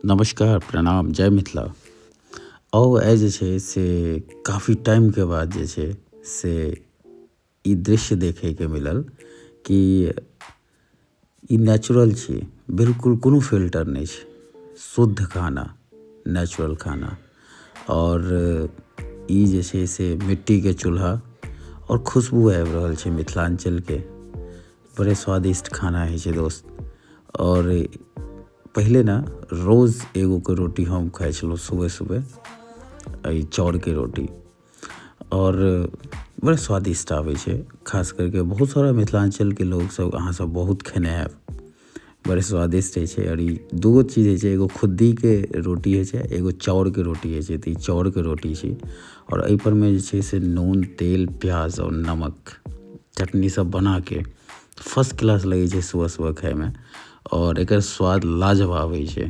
नमस्कार, प्रणाम, जय मिथिला। आउ आइ जे छै से काफी टाइमके बाद जे छै से ई दृश्य देखैके मिलल कि ई नेचुरल छियै, बिल्कुल कोनो फिल्टर नहि छै। शुद्ध खाना, नेचुरल खाना। आओर ई जे छै से मिट्टीके चूल्हा आओर खुशबू आबि रहल छै मिथिलाञ्चलके। बड़े स्वादिष्ट खाना होइ छै दोस्त। आओर पहिले ने रोज एगोके रोटी हम खाइ छलहुँ सुबह सुबह, एहि चाउरके रोटी, आओर बड़ स्वादिष्ट आबै छै। खास करके बहुत सारा मिथिलाञ्चलके लोकसब अहाँसब बहुत खेने हैब। बड़ स्वादिष्ट होइ छै। आओर ई दूगो चीज होइ छै, एगो खुद्दीके रोटी होइ छै, एगो चाउरके रोटी होइ छै। तऽ ई चाउरके रोटी छै आओर एहिपर मे जे छै से नून, तेल, प्याज आओर नमक चटनी सब बनाके फर्स्ट क्लास लगै छै सुबह सुबह खाइमे। आओर एकर स्वाद लाजवाब होइ छै।